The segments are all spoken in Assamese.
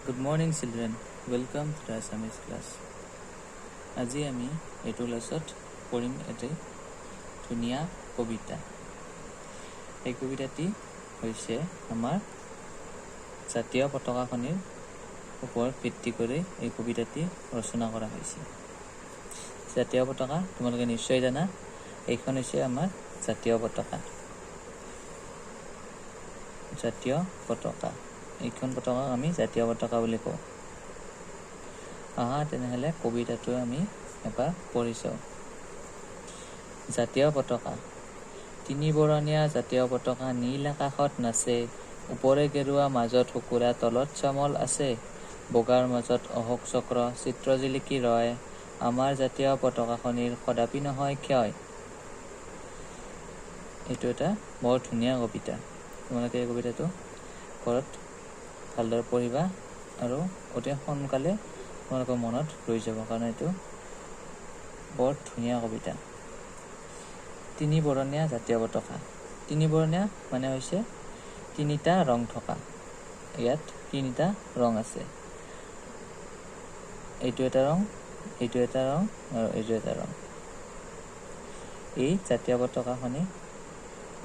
Good morning, children. Welcome to the Assamese class. আজি আমি এইটো ক্লাছত পঢ়িম এটি ধুনীয়া কবিতা। এই কবিতাটি হৈছে আমাৰ জাতীয় পতাকাখনিৰ ওপৰত ভিত্তি কৰি এই কবিতাটি ৰচনা কৰা হৈছে। জাতীয় পতাকা তোমালোকে নিশ্চয় জানা। এইখন হৈছে আমাৰ জাতীয় পতাকা। জাতীয় পতাকা, এইখন পতাকাক আমি জাতীয় পতাকা বুলি কওঁ। আহা তেনেহ'লে কবিতাটো আমি এবাৰ পঢ়ি চাওঁ। জাতীয় পতাকা। তিনিবৰণীয়া জাতীয় পতাকা নীল আকাশত নাচে। ওপৰে গেৰুৱা, মাজত শুকুলা, তলত শ্যামল আছে। বগাৰ মাজত অশোক চক্ৰ চিত্ৰ জিলিকি ৰয়। আমাৰ জাতীয় পতাকাখনিৰ কদাপি নহয় ক্ষয়। এইটো এটা বৰ ধুনীয়া কবিতা। তোমালোকে এই কবিতাটো ঘৰত ভালদৰে পঢ়িবা আৰু অতি সোনকালে তোমালোকৰ মনত ৰৈ যাব, কাৰণ এইটো বৰ ধুনীয়া কবিতা। তিনিবৰণীয়া জাতীয় পতাকা। তিনিবৰণীয়া মানে হৈছে তিনিটা ৰং থকা। ইয়াত তিনিটা ৰং আছে। এইটো এটা ৰং, এইটো এটা ৰং আৰু এইটো এটা ৰং। এই জাতীয় পতাকাখনি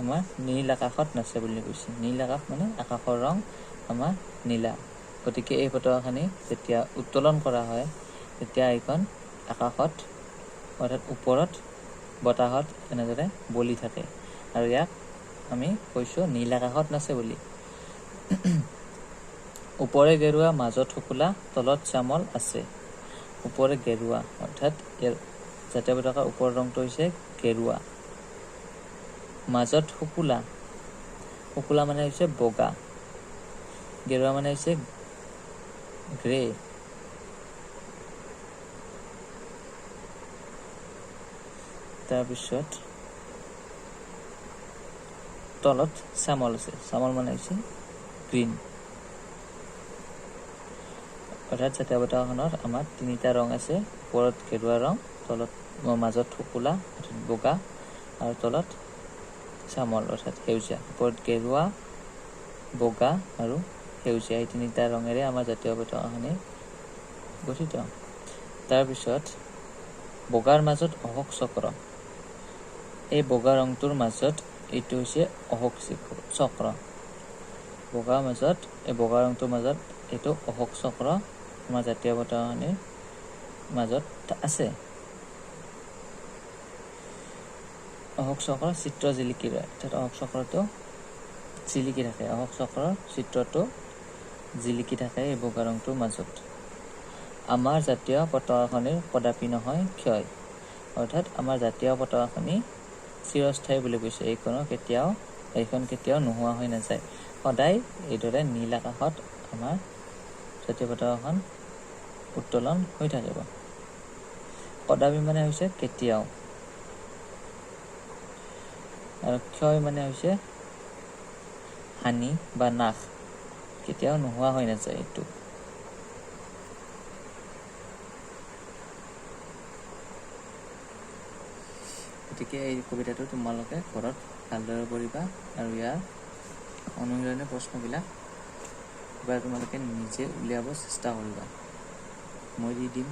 আমাৰ নীল আকাশত নাচে বুলি কৈছে। নীল আকাশ মানে আকাশৰ ৰং আমাৰ নীলা। গতিকে এই পতাকাখনি যেতিয়া উত্তোলন কৰা হয়, তেতিয়া এইখন আকাশত, অৰ্থাৎ ওপৰত বতাহত এনেদৰে বলি থাকে আৰু ইয়াক আমি কৈছোঁ নীল আকাশত নাচে বুলি। ওপৰে গেৰুৱা, মাজত শুকুলা, তলত শ্যামল আছে। ওপৰে গেৰুৱা, অৰ্থাৎ ইয়াৰ জাতীয় পতাকাৰ ওপৰৰ ৰংটো হৈছে গেৰুৱা। মাজত শুকুলা। শুকুলা মানে হৈছে বগা। গেৰুৱা মানে হৈছে গ্ৰে। তাৰপিছত তলত শ্যামল আছে। শ্যামল মানে হৈছে গ্ৰীণ। অৰ্থাৎ জাতীয় পতাকাখনত আমাৰ তিনিটা ৰং আছে। ওপৰত গেৰুৱা ৰং, তলত মাজত শুকুলা অৰ্থাৎ বগা আৰু তলত শ্যামল অৰ্থাৎ সেউজীয়া। ওপৰত গেৰুৱা, বগা আৰু সেউজীয়া, এই তিনিটা ৰঙেৰে আমাৰ জাতীয় পতাকাখনি গঠিত। তাৰপিছত বগাৰ মাজত অশোক চক্ৰ। এই বগা ৰংটোৰ মাজত এইটো হৈছে অশোক চক্ৰ। বগাৰ মাজত, এই বগা ৰংটোৰ মাজত এইটো অশোক চক্ৰ আমাৰ জাতীয় পতাকাখনিৰ মাজত আছে। অশোক চক্ৰ চিত্ৰ জিলিকি ৰয়, অৰ্থাৎ অশোক চক্ৰটো জিলিকি থাকে। অশোক চক্ৰৰ চিত্ৰটো জিলিকি থাকে এই বগা ৰংটোৰ মাজত। আমাৰ জাতীয় পতাকাখনিৰ কদাপি নহয় ক্ষয়। অৰ্থাৎ আমাৰ জাতীয় পতাকাখনি চিৰস্থায়ী বুলি কৈছে। এইখন কেতিয়াও নোহোৱা হৈ নাযায়। সদায় এইদৰে নীল আকাশত আমাৰ জাতীয় পতাকাখন উত্তোলন হৈ থাকিব। কদাপি মানে হৈছে কেতিয়াও আৰু ক্ষয় মানে হৈছে হানি বা নাশ। কেতিয়াও নোহোৱা হৈ নাযায় এইটো। গতিকে এই কবিতাটো তোমালোকে ঘৰত ভালদৰে পঢ়িবা আৰু ইয়াৰ অনুশীলনী প্ৰশ্নবিলাক এবাৰ তোমালোকে নিজে উলিয়াব চেষ্টা কৰিবা। মই দি দিম।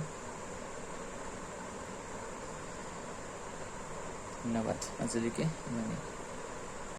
ধন্যবাদ। আজিলৈকে ইমানেই।